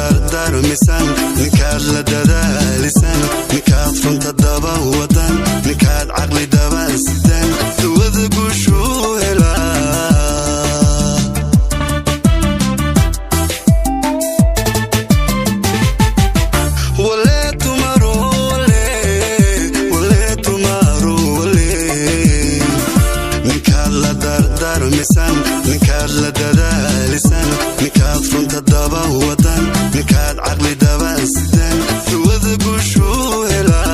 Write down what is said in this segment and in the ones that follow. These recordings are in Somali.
Dardaarmisan, ninkaad la dadaalisan, ninkaad runta daba wadan, ninkaad caqli daba sidan, duwada guushuu helaa. Wale tumaro wale, wale tumaro wale, ninkaad la dardaarmisan, ninkaad la dadaalisan, ninkaad runta daba wadan, ninkaad caqli daba sidan, duwada guushuu helaa.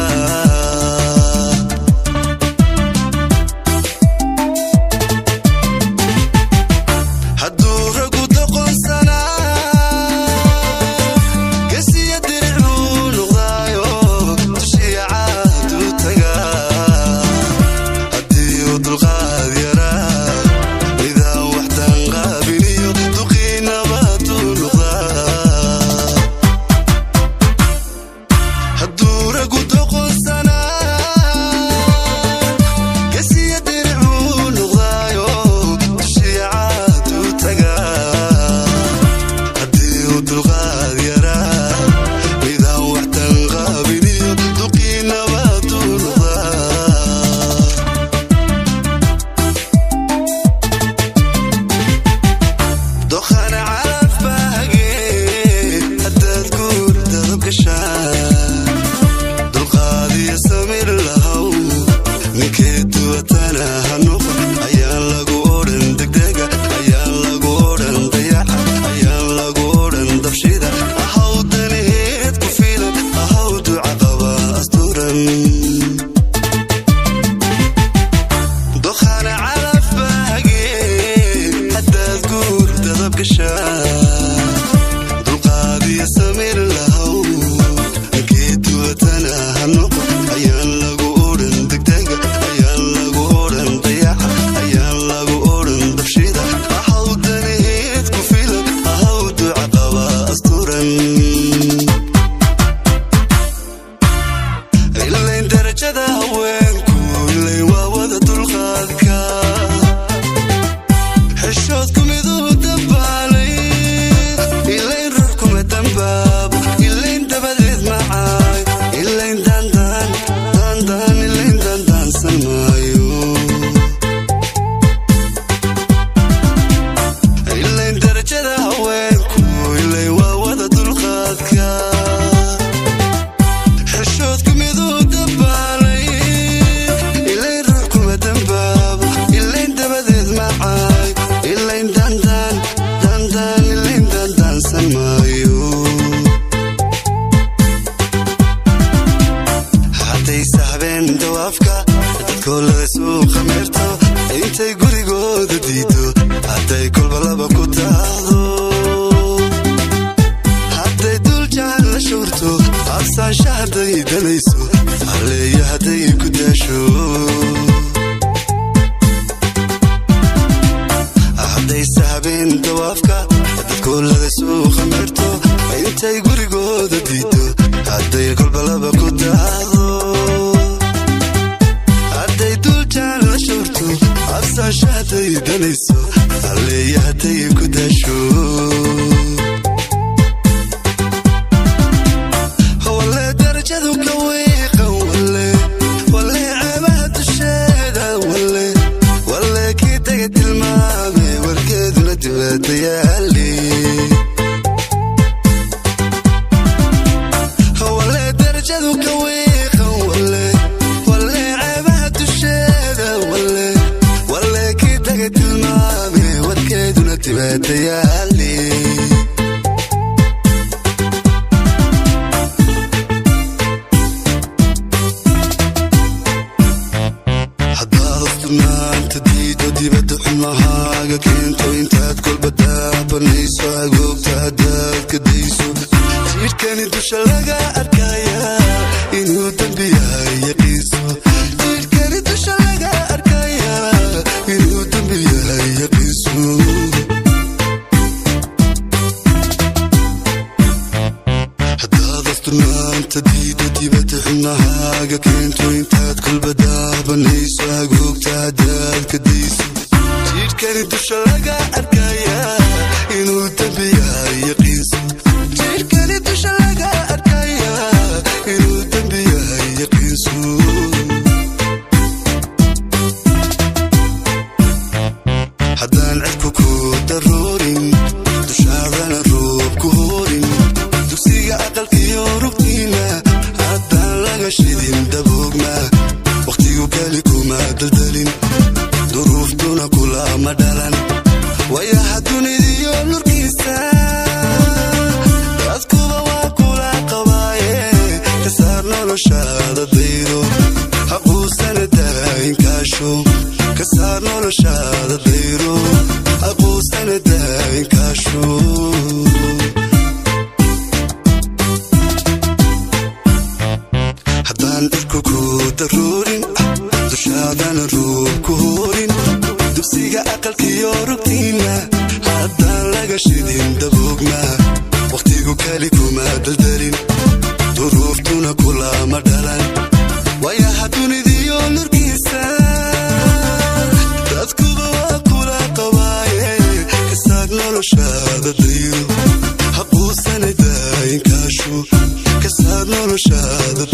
Hadduu ragu doqonsanaa, gesiya diricuu noqdaayo, dushiya caaduu tagaa. Haddii uu dulqaad yaraa, midaan waxdan qaabiliyo, duqiinabaduu noqdaa. Hadduu ragu doqonsanaa, gesiya diricuu noqdaayo, dushiya caaduu tagaa. Haddii uu dulqaad yaraa, midaan waxdan qaabiliyo, duqiinabaduu noqdaa. Dokhana calaf baage haddaad guur dadab gashaan, dulqaadiyo samir lahow, ninkee duwatana ha noqon. Ayaan lagu odhan degdega, ayaan lagu odhan dayaca, ayaan lagu odhan dabshida. Ahaw danaheed ku filan, ahaw duca qaba asturan. Dokhana calaf baage haddaad guur dadab gashaan, dulqaadiyo samir lahow, ninkii duwatana ha noqon. Ayaan lagu odhan degdega, ayaan lagu odhan dayaca, ayaan lagu odhan dabshida. Ahaw danaheed ku filan, ahaw duca qaba asturan. Ilayn darajada haweenku ilayn waa wada dulqaadka, xishoodku miduu dabaalay, ilayn ruux kuma dambaabo, ilayn dabadeed macaay, ilayn dandaan dandaan, ilayn dandaansan maayo. Ilayn darajada haweenku ilayn waa wada dulqaadka, xishoodku miduu dabaalay, ilayn ruux kuma dambaabo, ilayn dabadeed macaay, ilayn dandaan dandaan, ilayn dandaansan maayo. Hadday sahbeen dawaafka dadkoolada suuqa meerto, intay gurigooda diido, hadday kolba laba ku taahdo, hadday dul jahan la showrto, absaansha hadday danayso, halleeyo hadday ku daasho. Hadday sahbeen dawaafka dadkoolada suuqa meerto, intay gurigooda diido, hadday kolba laba ku taahdo, hadday duljaan la showrto, absaansha hadday danayso, halleeyo hadday ku daasho. Wale darajadu ka wiiqan, wale wale ceebaha dusheeda, wale wale kii taga tilmaame, warkeeduna dibadda yaali. Wale darajadu ka wiiqan, wale wale ceebaha dusheeda, wale wale kii taga tilmaame, warkeeduna dibadda yaali. Haddaad afturnaanta diido, dibadda xumahaaga keento, intaad kolba daabanayso, agoogta haddaad ka dayso, jidhkani dusha laga arkaya inuu dembi yahay yaqiinso. Jidhkani dusha laga arkaya inuu dembi yahay yaqiinso. Haddaad asturnaanta diido, dibadda xubnahaaga keento, intaad kolba daabanayso, agoogta haddaad ka dayso, jidhkani dusha laga arkaya inuu dembi yahay yaqiinso. Jidhkani Noloshaada dayro, aquustana daayinkaashu. Haddaan dhirku ku daruurin, dushaadana ruub ku horin, dugsiga aqalkiyo rugtiinna haddaan laga shidin daboogna, wakhtigu keli kuma daldalin, duruuftuna kulama dhalan. Waayaha dunidiyo lurkiisa dadkuba waa kula qabaaye. Kasaar noloshaada dayro, haquusana daayinkaashu. Kasaar noloshaada.